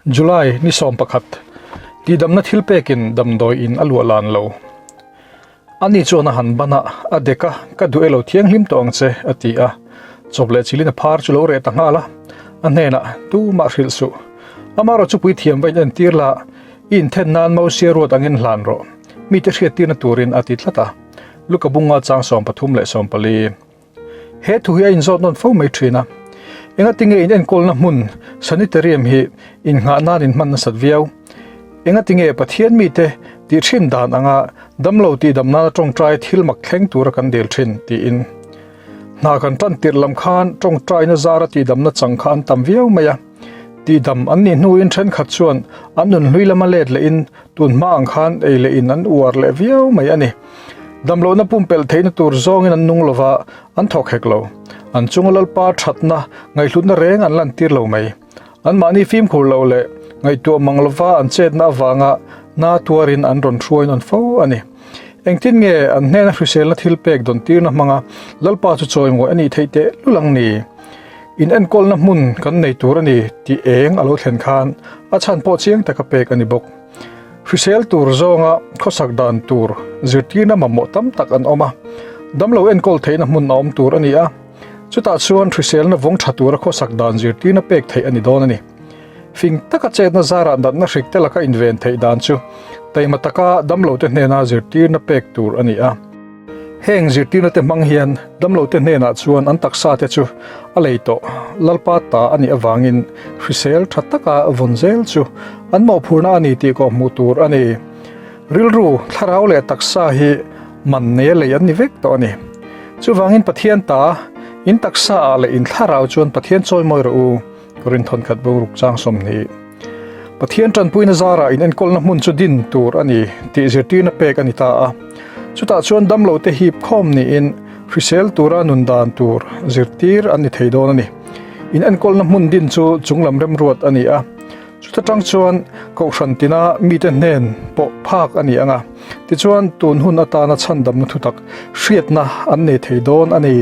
July ni 11 Tihdamna thil pekin damdawi in a luah lan lo. Ani chuan a han ban a, a dek a, Ka duh e lo thianghlim tawh ang che, a ti a. Chawp leh chilin a phar chu lo reh ta nghal a. A hnenah, Tumah hrilh suh. Amaherawh chu puithiam va in entir la, i inthen nan Mosia ruat angin hlan rawh. Mite hriattirna turin a ti tlat a. Luka bunga chang 34. He thu hi a inzawt nawn fo mai thin a. Engatinge in enkawlna hmun sanitarium hi innghah nan in hman nasat viau? Engatinge Pathian mite tih thin dan anga damlo tihdam nana tawngtai thil mak thleng tura kan dil thin? tiin. Hna kan tan tirh lam khan tawngtaina zara tihdamna chang kha an tam viau mai a. Tihdam an nih hnuin thenkhat chuan an nunhlui lama let lehin Tun hma ang khan ei leh in an uar leh viau mai a ni. Damlohna pumpelh theihna tur zawngin an nung lova, an thawk hek lo. An chunga Lalpa thatna, ngaihhlutna reng an lantir lo mai. Anmahni fimkhur loh leh ngaihtuah mang lova an chetna avanga na tuarin an rawn hruai nawn fo a ni. Engtin nge an hnena hriselna thil pek dawn tirna hmanga Lalpa chu chawimawi a nih theih teh lul ang ni? In enkawlna hmun kan nei tur a ni tih eng a lo thlen khan a chhan pawh chiang taka pek a ni bawk. Hrisel tur zawnga khawsak dan tur zirtirna mamawh tam tak an awm a, damlo enkawl theihna hmun a awm tur a ni a, chutah chuan hriselna vawng tha tura khawsak dan zirtirna pek theih a ni dawn a ni. Fing taka chetna zarah natna hrik te laka inven theih dan chu taima taka damlote hnena zirtirna pek tur a ni a. Heng zirtirna te hmang hian damlote hnenah chuan an taksa te chu a lei tawh Lalpa ta a nih avangin hrisel tha taka vawn zel chu an mawhphurna a ni tih kawhhmuh tur a ni. Rilru, thlarau leh taksa hi man nei a lei an ni vek tawh a ni. Chuvangin Pathian ta, in taksa ah leh in thlarau chuan Pathian chawimawi rawh u. Rinthawnkhat khat boruk chang 20. Pathian tanpuina zarah in enkawlna hmun chu din tur a ni tih zirtirna pek a ni ta a. Chutah chuan damlote hip khawm niin hrisel tura nun dan tur zirtir an ni thei dawn a ni. In enkawlna hmun din chu chunglam remruat a ni a. Chuta tang chuan kohhran tina mite hnen pawh phak a ni ang a. Tichuan tun hun atana chhandamna thutak hriatna an nei thei dawn a ni.